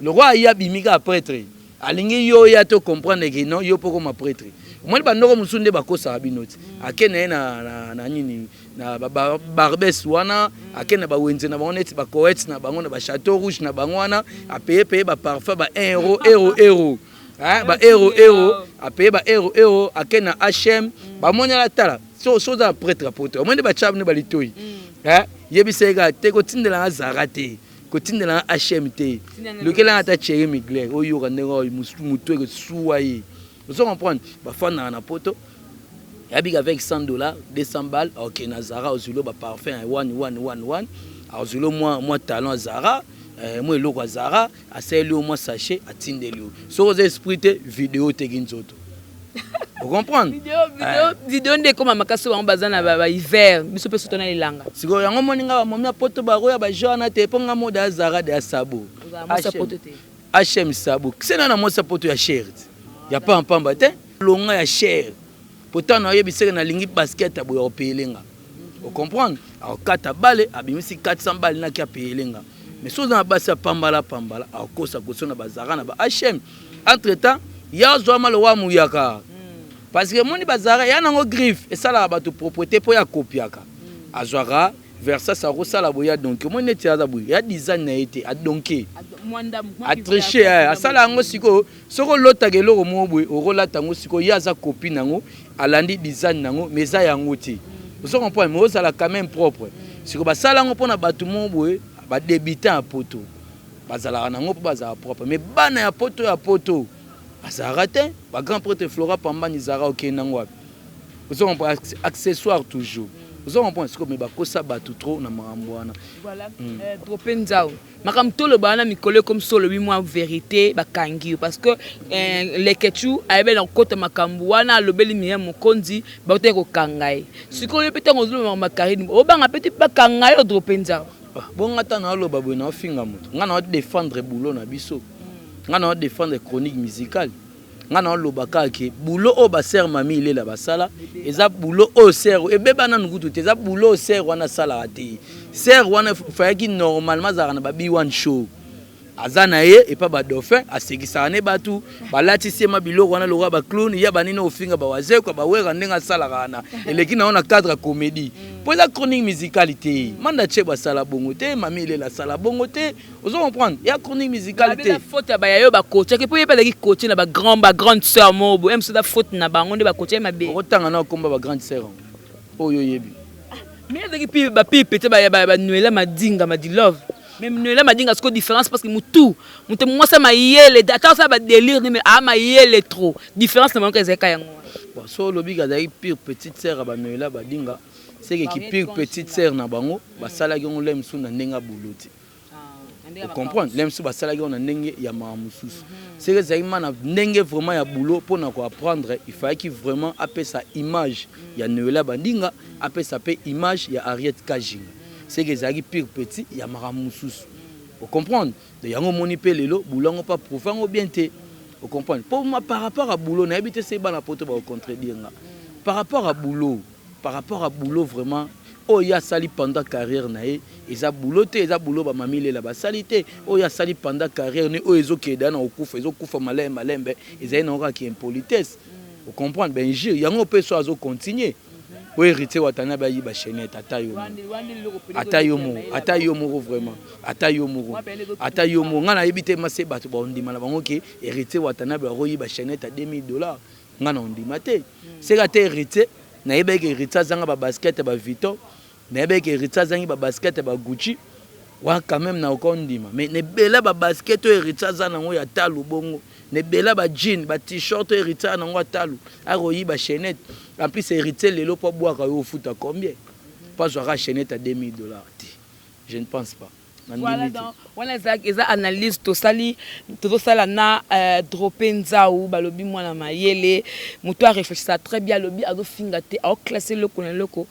lokwa aye abimi kaka prêtre, alingi yo ya to comprendre ke non, yo mpo koma prêtre. Omoni bandoko mosusu nde bakosaka bino ti ake na ye na nini na Barbes wana, ake na bawenze na bango neti bacoete na bango na bachateau rouge na bango wana, apeye peye baparfum ba 1 euro, euro, euro, ba euro, euro, apeye ba euro, euro, ake na HM, bamoni ala tala so oza na prêtre ya poto, omoni nde batya bino balitoi, yebisa ye kaka te kotindelanga Zara te, kotindelanga HM te, lukelanga ata Thierry Mugler, oyoka ndenge motu ekosuwa ye, ozo comprendre? Bafandaka na poto, yabika avec 100 $, 200 balles, ok, na Zara ozwilo baparfum ya 1 1 1 1, azwilo mwa talon ya Zara, mwa eloko ya Zara, asaleli yo mwa sachet, atindeli yo. Soki oza esprit te, video oteki nzoto, ocomprendre? Video nde ekóma makasi. Bango baza na bahiver, biso mpe soto na elanga. Sikoyo yango moni nga bamomi ya poto bakoya bajo wana te, mpo nga moda ya Zara de ya sabo HM sabo sena na mwasi ya poto ya cher ya pampamba te, longa ya cher. Pourtant nayebi seke nalingi basket ya boye, akopeyelenga, ocomprendre? Akokata bale, abimisi 400 bale naki apeyelenga. Mais so oza na basi ya pambala pambala, akokosa koso na bazara na ba HM. Entre temps ya azwama lowa muyaka, parce que moni bazara ya nango griffe esalaka bato propreté mpo ya kopiaka. Azwaka Versace, akosala boye ya donke, omoni neti aza boye ya design na ye te, adonke, atriche, asala yango. Sikoyo soki olotaka eloko moko boye, okolata yango. Sikoyo ye aza copie nango, alandi design nango, mais eza yango te, ozo comprendre? Mais ozala quand même propre. Sikoyo basala yango mpona bato moko boye. Badébutant ya poto bazalaka nango mpo bazala propre, mais bana ya poto, ya poto bazalaka te. Bagrand prêtre Flora Pambani ezalaka, okende nango wapi? Ozo comprendre? Accessoire toujours, ozo comprendre sikoyo? Mais bakosa bato trop na makambo wana. Voilà. Drope Nzau, makambo toloba wana mikolo ekomi so olobi mwa vérité, bakangi yo, parce que Lekechu ayebeli na kokota makambo wana, alobeli Miriam Mokonzi, bautaki kokanga ye. Sikoyo mpe ntango ozoloba makambo ya Karine, obanga mpe te bakanga yo, Drope Nzau? Ah, bongo ata naoloba boye, naofinga moto? Ngai naodéfendre boulot na biso, ngai naodéfendre chronique musicale. Ngai naoloba kaka ke boulot oyo basœur Mami Ilela basala eza boulot oyo sœur ebeba nanu kutu te. Eza boulot oyo sœur wana asalaka te. Sœur wana fayaki normalement azalaka na babi one show, aza na ye epa badauphin, asekisaka ne bato, balatisi ye ma biloko wana lokola baclown ya banini, ofinga bawazekwa bawera ndenge asalaka wana, eleki na yo na cadre ya comédie, mpo eza chronique musicale te. Manda Tie basala bongo te, Mami Elela asala bongo te, ozo comprendre? Ya chronique musicale te. Faute ya baya yo bakotiaki, mpo ye mpe azalaki kotie na bagrand bagrande sœur moko boye mosu. Eza faute na bango nde bakotia ye mabe. Okotanga na okomba bagrande sœur oyo oyebi. Mais azalaki pi bapi te, banuela Madinga, Madilove, mais Noela Madinga siko différence, parce que mutu moto mwasi mayele, ata osala badélire ne, mais aa mayele trop. Différence na bango ezalaki yango. Bon, so olobi azalaki pire petite sœur ya banoela Badinga, seke ki pire petite sœur na bango basalaki yango le mosusu na ndenge ya boulot te, ocomprendre? Le mosusu basalaki yango na ndenge ya makambo mosusu. Seke ezalaki ma na ndenge vraiment ya boulot, mpona koapprendre il fallaki vraiment apesa image ya Noela Bandinga, apesa mpe image ya Ariette Kajinga. Seke ezalaki pire petit ya makambo mosusu, ocomprendre? Donc yango omoni mpe lelo boulot yango mpe aprouve yango bien te, ocomprendre? Mpo ma par rapport à boulot, nayebi te se bana poto bakocontredire nga par rapport à boulot. Par rapport à boulot vraiment, oyo ye asali pendant carrière na ye eza boulot te, eza boulot bamami lela basali te. Oyo asali pendant carrière ne oyo ezokende na kokufa, ezokufa malembe malembe, ezali nango kaka impolitesse, ocomprendre? Bainjure yango mpe so azocontinue oyo Héritier Watanabe ayiba chaînette, ata yo moko, ata yo moko, ata yo moko, vraiment, ata yo moko, ata yo moko. Ngai nayebi te mase bato baondima na bango ke Héritier Watanabe akoyiba chaînette ya 2000 $. Ngai na ondima te. Seka te Héritier, nayebaki Héritier azanga babasket ya baVuitton, nayebaki Héritier azangi babasket ya baGucci wana, quand même nakoka ondima. Mais na ebele babasket oyo Héritier aza nango ya talo bongo, na ebele bajean, bat-shirt oyo Héritier aza nango ya talo, akoyiba chaînette? En plus Héritier lelo mpo abwaka yo, ofuta combien mpo azwaka chaînette ya 2000 $ te? Je ne pense pas. Voilà, donc wana eza analyse tosali, tozosala na Drope Nzau. Balobi mwana mayele, moto arefléchisa très bien. Alobi azofinga te, aoclasse eloko na eloko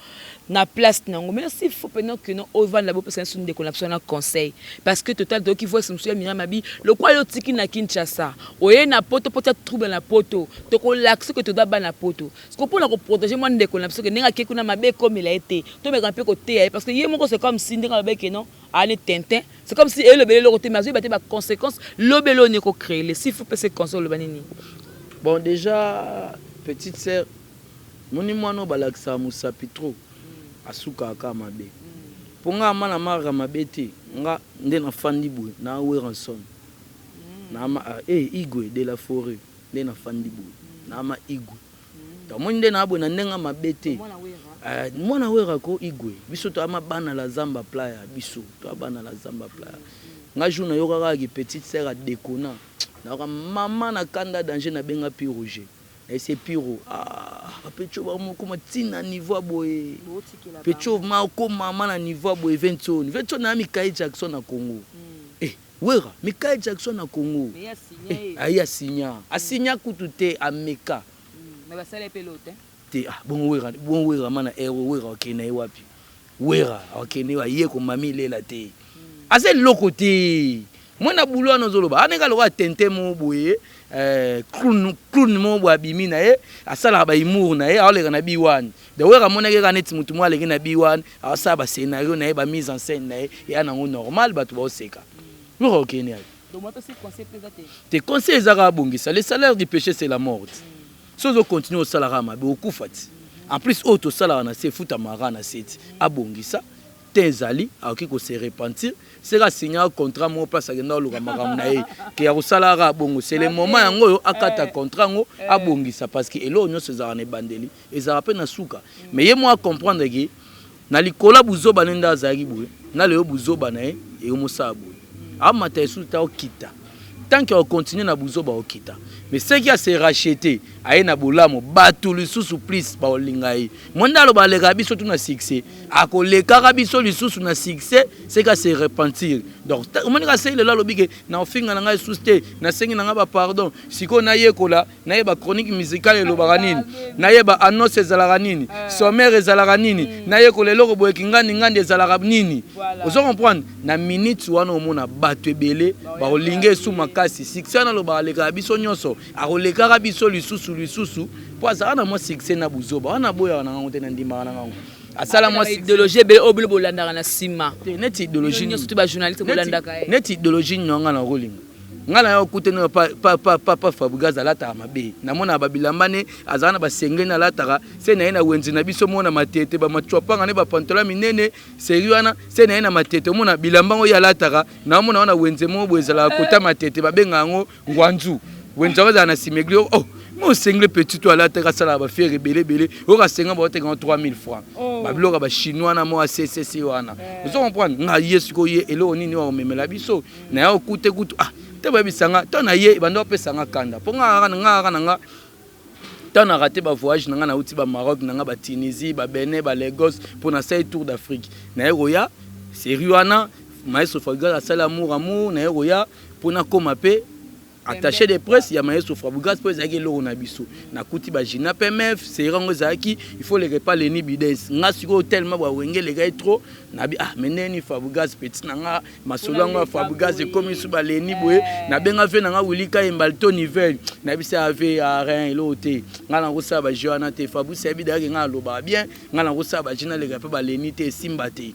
na place nango. Merci. Faut pendant que no ovanda, bopesa biso ndeko na biso na conseil, parce que total toyoki voice mosusu ya Miriam abi lokwa yo otiki na Kinshasa, oye na poto po tia trouble na poto. Tokolakisa ke toza bana poto siko mpona koprotéger mwa ndeko na biso, ke ndenge akei kuna mabe ekomela ye te. Tomeka mpe koteya ye, parce que ye moko, c'est comme si ndenge alobaki non ani tintin, c'est comme si elobeli eloko te, mais azoyeba te baconséquence lobeli oyo nekocréele. S'il faut pesa conseil, oloba nini? Bon, déjà petite sœur, moni mwana oyo balakisaka mosapi trop, asukaka kaka mabe. Mpo nga ama na maraka mabe te, nga nde nafandi boye na Werrason naama Igwe de la forêt, nde nafandi boye naama Igwe. Tomoni nde na boye na ndenge mabe te, mwana Wera ko Igwe. Biso toyama bana la zamba playa, biso toya bana la zamba playa. Nga jour nayokaka kaki petite sœur adekona, nayoka mama na kanda danger, nabenga Pi Roger, ese Piro, ah, bapecho bakoma ntina niveau ya boye, pecho ma okoma ma na niveau ya boye. Ventoni Ventoni na Michael Jackson na Congo, eh, Wera Michael Jackson na Congo, eh, ayi asinya, asinya kutu te, ameka te. Ah, bongo Wera, bongo Wera ma na ero, Wera akende na ye wapi? Wera akende aye komami lela te, aza eloko te. Mwana bulu wana ozoloba aneka lokola tente moko boye, clown moko boye abimi na ye, asalaka bahumour na ye, aoleka na biwani. Donc Wera amonaki kaka neti motu moko aleki na biwani, aosala bascénario na ye, bamise en scène na ye, eya nango normal, bato baoseka. Wera okende yapi te? Conseil eza kaka abongisa. Le salaire du péché, c'est la mort. So ozocontinue osalaka mabe, okufa ti. En plus oyo tosalaka na se efutamaka na se ti. Abongisa te, ezali akoki kose repentir. Seka asignaka contrat moko place akenda koluka makambo na ye ke ya kosala kaka bongo, c'est le moment yango oyo akata contrat yango, abongisa, parce que eloko nyonso ezalaka na ebandeli, ezalaka mpe na suka. Mais ye moko acomprendre ke Na likolo ya buzoba ne nde azalaki boye, na lelo buzoba na ye ekomosala boye. Amata lisusu te, akokita. Tant que akocontinue na buzoba, akokita. Mais soki ase racheter, aye na bolamu, bato lisusu plus bakolinga ye. Mo nde aloba alekaka biso tu na succès, akolekaka biso lisusu na succès soki ase repentir. Donc omoni kaka soki lelo alobi ke na ofinga na ngai lisusu te, nasengi na ngai bapardon, sikoyo nayekola, nayeba chronique musicale elobaka nini, nayeba annonce ezalaka nini, sommaire ezalaka nini, nayekola eloko boye, kingandi ngandi ezalaka nini. Ozo comprendre? Na minute wana omona bato ebele bakolinga esu makasi. Succès wana alobaka alekaka biso nyonso, akolekaka biso lisusu lisusu, mpo azalaka na mwa succès na buzoba wana. Aboyaka na ngango te, na ndimaka na ngango, asala mwa idéologie ebele oyo bino bolandaka na nsima. Te, neti idéologie nyonso te, bajournaliste bolandaka ye. Neti idéologie nyonga na kolinga ngai na yo okutani papa Fabregas alataka mabe, namonaka babilamba ne azala na basengeli, alataka se na ye na wenze na biso, mona matete bamachwapanga ne bapantola minene seri wana se na ye na matete. Omona bilamba ngo ye alataka, naomona wana wenze moko boye ezalaka kota matete, babenga yango ngwanzu. Wenze yango ezala na simegli. Oh, mo sengle petit to alataka, asalaka bafiere ebele ebele. Oyo asenga baoteka yango 3000 francs, babiloko ya bachinois na mo accc wana. Ozo comprendre ngai? Ye sikoyo, ye eloko nini oyo akomemela biso na ya okute kutu? Ah te, bayebisanga to na ye ebanda opesanga kanda, mpo nga kaka na nga ntango na raté bavoyage na nga, nauti bamaroc na nga, batunisie, babenin, balagos, mpo nasali tour d'Afrique. Naye koya série wana, maestro Fabregas asali amour amour. Naye koya mpo nakóma mpe attaché de presse ya maestro Fabregas, mpo ezalaki eloko na biso. Nakuti bagina PMF série yango ezalaki, il faut leka epa Leni Bides. Nga sikoyo tellement bawenge eleka ye trop, nabi ah, mais ndeni Fabregas petit na nga, masolo yango ya Fabregas ekomi su baleni boye. Nabenga ve na nga Willy Kayemba to Nivel, nayebisa ave ya rien, eloko te, nga nakosala bajeu wana te. Fabrice ayebi dayaki nga alobaka bien, nga nakosala bajeu, naleka mpe baleni te, esimba te.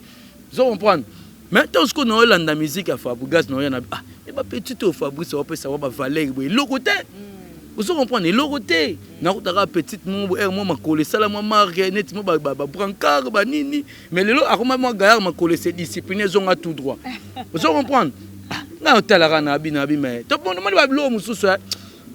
Ozo comprendre? Mais ntango sikoyo naolanda musique ya Fabregas, naoya na ah, e bapetit oyo Fabrice aopesa wa bavaleur boye, eloko te. Ozo comprendre? Eloko te. Nakutaka petite moko boye, mwa makolo esala mwa marque neti mwa babrancard banini, mais lelo akoma mwa gaillard, makolo ese discipline, ezonga tout droit. Ozo comprendre? Ngai otalaka na abi na abi, mais tomoni babiloko mosusu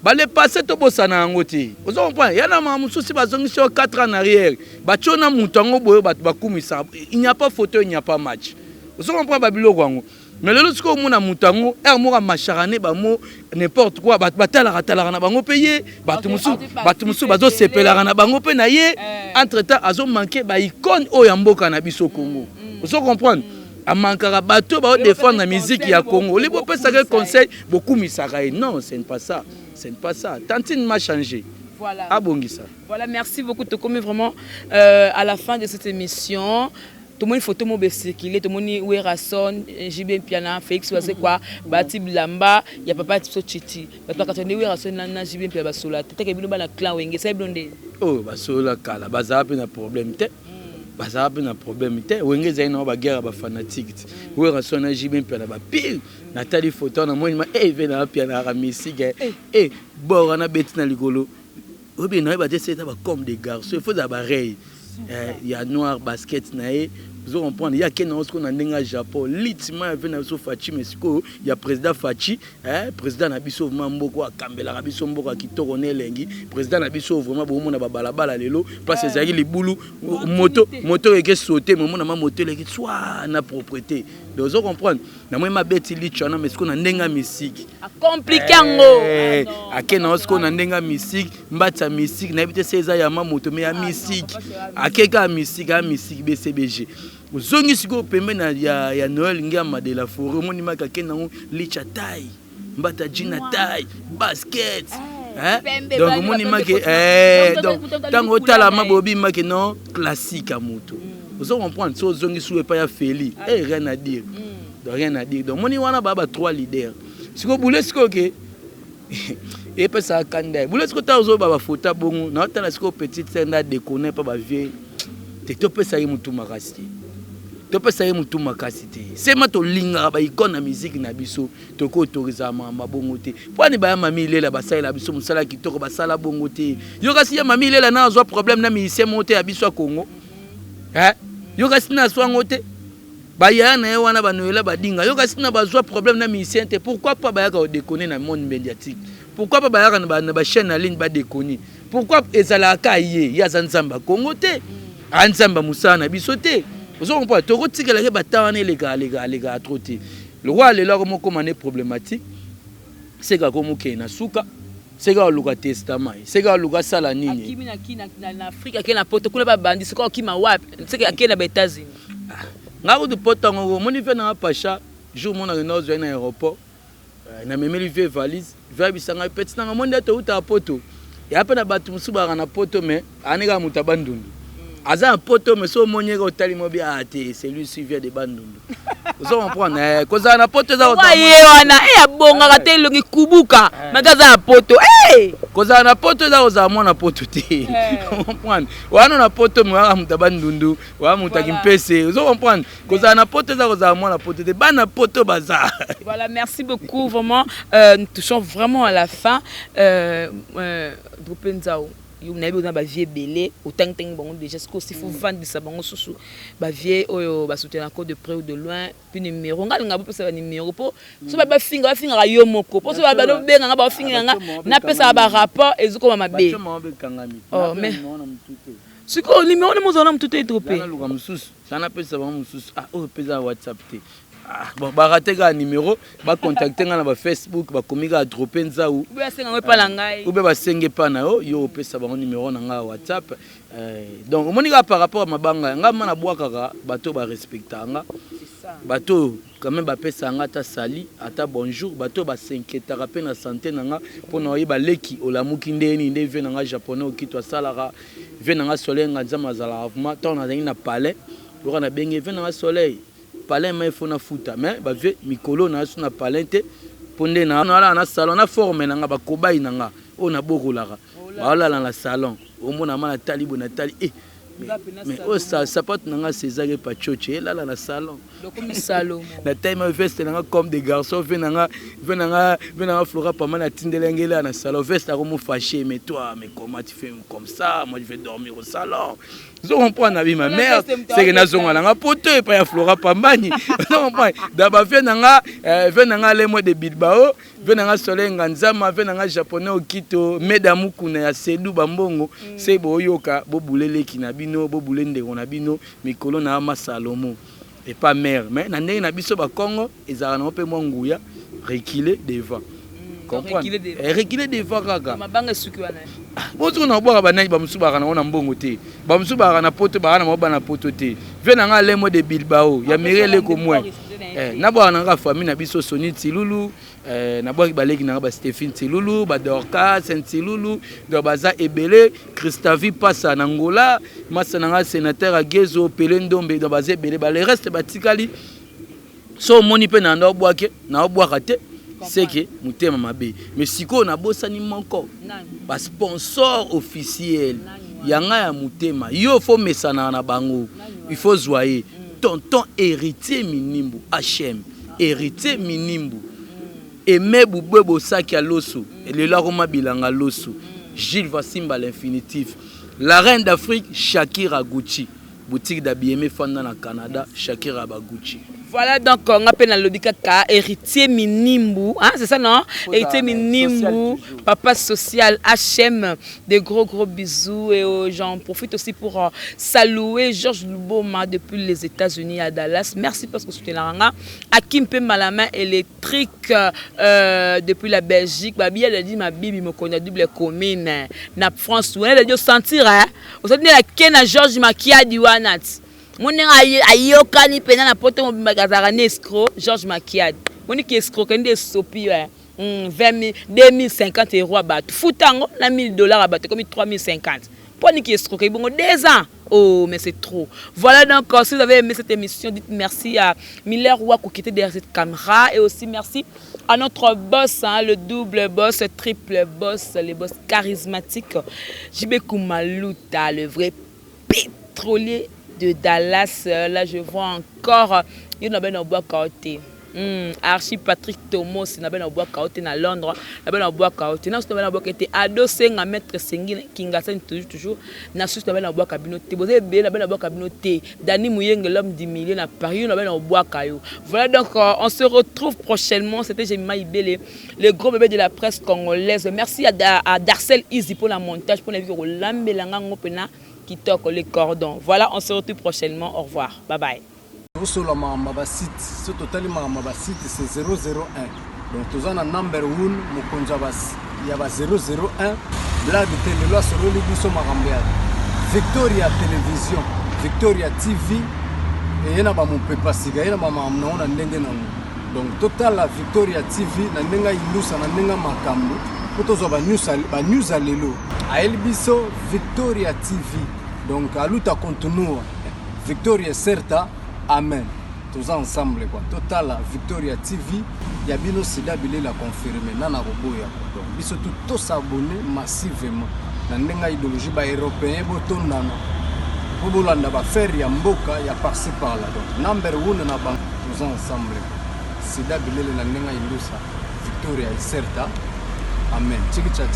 bale passé, tobosana yango te. Ozo comprendre? Ya na makambo mosusu bazongisi yo 4 ans en arrière, batio na moto yango boye, bato bakumisaka, il n'y a pas photo, il n'y a pas match. Ozo comprendre babiloko yango? Mais lelo sikoyo omona moto yango ere moko amashaka ne bamo n'importe quoi, bato batalaka talaka na bango mpe ye, bato mosusu bazosepelaka na bango mpe na ye. Entre temps azomanke baicône oyo ya mboka na biso Congo. Ozo comprendre? Amankaka bato oyo baodefendre musique ya Congo. Oli bopesaka conseil, bokumisaka ye. Non, ce n'est pas ça, ce n'est pas ça. Tantine m'a changé. Voilà. Abongisa. Voilà, merci beaucoup. Tokomi vraiment à la fin de cette émission. Tomoni photo mo becircule, tomoni Werrason, JB Mpiana, Félix Wazekwa bati bilamba ya papa biso Tshiti. Bato bakati nde Werrason na JB Mpiana basola te. Teke bino bana clan Wenge, esali bino nde? Oyo basola kala, bazala mpe na problème te, bazala mpe na problème te. Wenge ezali nango baguerre ya bafanatique te. Werrason na JB Mpiana bapire. Natali photo wana, namoni ma eve na Mpiana misike e bor wana beti na likolo. Oyebi, nayeba te se eza bacome de garçon, il faut ezala bareil ya noir, basket na ye. Ozo comprendre? Ye akende yango sikoyo na ndenge ya Japon, litima ya ve na biso Fatshi. Mais sikoyo ya président Fatshi, président na biso vraiment, mboka akambelaka biso, mboka ya kitoko na elengi. Président na biso vraiment, bomona babalabala lelo, place ezalaki libulu, moto moto eke saute, momona ma moto eleki swa na propreté. Donc ozo comprendre, namoni mabeti licho wana, mais sikoyo na ndenge ya misiki. Acompliqué yango. Ake na sikoyo na ndenge ya misiki, mbati ya misiki, nayebi te se eza yama moto, mais ya misiki akeka ya misiki ya misiki BCBG. Ozongi sikoyo pembeni ya Noël Ngiama de la Forêt, omoni maki akende yango licha taille, mbata jina taille, basket. Donc omoni maki, donc ntango otalama bobi maki non classique ya moto. Ozo comprendre? So ozongi su epai ya Feli, rien à dire. Donc rien à dire. Donc omoni wana baa ba trois leaders. Sikoyo bule, sikoyo ke epesaka kanda ye bule. Sikoyo ntango ozoba bafota bongo, naotala sikoyo petite sœur nde adekone mpa bavie te. Topesa ye motu makasi te, topesa ye motu makasi te. Sema tolingaka baicône na musique na biso, tokoki autorisaka makambo bongo te. Mpo ani baya mami Ilela basalela biso mosala kitoko, basala bongo te. Yo kasi ya mami Ilela na azwa problème na musicien moko te ya biso ya Congo. Yo kasi na azwa yango te. Bayaya na ye wana banoyela badinga, yo kasi na bazwa problème na musicien te. Pourquoi pas bayaka kodéconner na monde médiatique? Pourquoi pas bayaka na bachaîne na ligne badéconner? Pourquoi ezalaka ka ye? Ye aza Nzambe ya Congo te, aa Nzambe ya mosala na biso te. Ozo comprendre? Tokotikelaka ye ba-temps wana elekaka elekaka elekaka trop te. Lokola lelo akomokoma ne problématique, seka akomokende na suka, seka aluka testament, seka aluka asala nini. Akimi na Afrique, ake na Poto kuna, babandi sikoyo akima wapi? Seke ake na baÉtats-Unis. Nga kutu poto yango omoni ve nanga Pacha, jour monaka nde ozwai na aéroport, namemeli vie valise, vie ayebisa ngai: "Petit nanga, mo nde toutaka poto ya mpe na bato mosusu bazalaka na poto, mais ani kaka moto ya Bandundu aza na poto, mais so omoni eke otali mobi, ah te, celui-ci vient de Bandundu." Ozo comprendre? Kozala na poto eza ye wana e abongaka te, elongi kubuka maka aza na poto. Kozala na poto eza kozala mwana poto te. Comprendre? Wana na poto, mais waka moto ya Bandundu, waka moto ya Kimpese. Ozo comprendre? Kozala na poto eza kozala mwana poto te. Bana poto baza. Voilà, merci beaucoup vraiment. Nous touchons vraiment à la fin. Dropé Nzao, yo nayebi oza na bavieux ebele, otangitangi bango déjà. Sikoyo aussi faut vandisa bango susu, bavieux oyo basoutenaka de près ou de loin, puis numéro. Nga alinga bopesa banuméro, mpo so bafinga, bafingaka yo moko, mpo so balobenga nga, bafinga nga, napesaka barapport, ezokoma mabe. Oh, mais sikoyo numéro nde mozala na motu te, Dropé. Naluka mosusu, sa napesa bango mosusu. Ah, oyo mpenza WhatsApp te. Ah, bon, barate kaka numéro, bacontacte nga na bafacebook, bakomi kaka Dropé Nzau. Basenga epa na ngai. Ube basenge epa na yo, yo opesa bango numéro na ngai ya WhatsApp. Donc omoni kaka par rapport ya mabanga nga ma nabwakaka, bato barespectaka nga, bato oyo quand même bapesaka nga ata sali, ata bonjour, bato oyo basinquiétaka mpe na santé na nga mpo na oyeba leki olamuki nde nini. Nde vie na nga Japonais Okito asalaka, vie na nga Soleil nga Nzambe azalaka vraiment. Ntango nazalaki na palais, loka nabenge vie na nga Soleil, palais ma efo nafuta, mais bavie mikolo na so na palais te, mpo nde nalala na salon na forme na nga, bakobai na nga oyo nabokolaka baolala na salon. Omona ma natali boye, natali e, mais oyo sapato na nga César Epachoche elala na salon. Natali ma veste na nga comme des garçons, ve na nga, ve na nga, ve na nga Flora Pama, natindela nge elala na salon. Veste akomo fâché: "Mais toi, mais comment tu fais comme ça? Moi, je vais dormir au salon." Ozo comprendre? Na bima mare, seke nazonga na nga poto epai ya Flora Pambani. Ozo comprendre? Da bavie na nga, ve na nga Lemo de Bilbao, ve na nga Soleil Nganzama, ve na nga Japonais Okito, Meda Mukuna ya Sedu Bambongo, se boyoka bobule leki na bino, bobule ndeko na bino mikolo na ma Salomo epa mare. Mais na ndenge na biso bakongo ezalaka nango mpe mwa nguya, reculer devant, comprendre, reculer devant kaka. Mabanga esuki wana. Bosoki na obwaka banani, bamosusu baka nango na mbongo te, bamosusu baka na poto, baka na bango bana poto te. Ve na nga Lemo de Bilbao ya Miri eleko mwe, nabwaka na nga famille na biso Soni Tilulu, nabwaki baleki na nga baStéphine Tilulu, baDorcas Tilulu, donc baza ebele, Christavi Pasa na Ngola, masa na nga sénateur Agezo Pele Ndombe, donc baza ebele. Bale reste batikali, so omoni mpe na nda obwake na obwaka te, seke motema mabe. Mais sikoyo nabosani moko, basponsor officiel ya ngai ya motema. Yo fo mesanaka na bango, il faut zwa ye, tonton Héritier Minimbu, hm, Héritier Minimbu, Aimé Bubwe, bosaki ya loso, lelo akoma bilanga loso, Gilles Vasimba l'infinitif, la reine d'Afrique Shakira Gucci, boutique d'habillement fanda na Canada, Shakira Bagucci. Voilà, donc nga mpe nalobi kaka Héritier Minimbu, hein, c'est ça non? Héritier Minimbu, papa social HM, des gros gros bisous. Et j'en profite aussi pour saluer Georges Luboma depuis les États-Unis à Dallas. Merci parce que soutenir nga Akim Mpe Malama électrique depuis la Belgique, babi elle dit ma bibi mokonzi double commune na France wana, elle dit sentir hein, osati la kena Georges Makiadi wana mo ndenge ayokani mpenza na poto mobimba, azalaka na escroc Georges Makiadi, moniki escroc nde esopi 20 2050 euro ya bato, futa yango na 1000 $ ya bato, ekomi 3050 mpo niki escroquer bongo 2 ans. Oh, mais c'est trop. Voilà, donc si vous avez aimé cette émission, dites merci à Miller Wakou qui était derrière cette caméra et aussi merci à notre boss, hein, le double boss, triple boss, le boss charismatique, JB Koumalouta, le vrai pétrolier de Dallas. Là, je vois encore, il y a un bois. Archie Patrick Tomos na bena bwaka te na Londres, na bena bwaka te na na bwaka te, ado senga maître Sengi Kingasani, toujours toujours na susu, na bena bwaka bino te, boza ebele, na bena bwaka bino te, Dani Muyenge, l'homme du milieu na Paris, na bena bwaka yo. Voilà, donc on se retrouve prochainement. C'était Jemima Ibele, le gros bébé de la presse congolaise. Merci à Darcel Easy pour la montage, pour la vie kolambela ngango pena. Kitoko, le cordon. Voilà, on se retrouve prochainement. Au revoir. Bye bye. Tosola makambo ya basite. So totali makambo ya basite, c'est 001. Donc toza na number 1, mokonzi ya ba 001, blague te. Lelo asololi biso makambo ya Victoria Télévision, Victoria TV. Eye na bamopepa sika, ye na bamakambo nango na ndenge nango. Donc totala Victoria TV na ndenge ayindusa, na ndenge makambo, mpo tozwa banews ya lelo. Ayeli biso Victoria TV. Donc a luta continua, victoria certa, amen. Toza ensemble quoi. Totala Victoria TV ya bino, Sida Bilela confirme nana koboya. Donc biso tu tos'abonner massivement na ndenge ya idéologie. Baeuropéen botondana mpo bolanda baaffaire ya mboka ya par-ci par-là. Donc number one na bango, toza ensemble. Sida Bilele na ndenge ya indusa, victoria certa, amen. Tiki.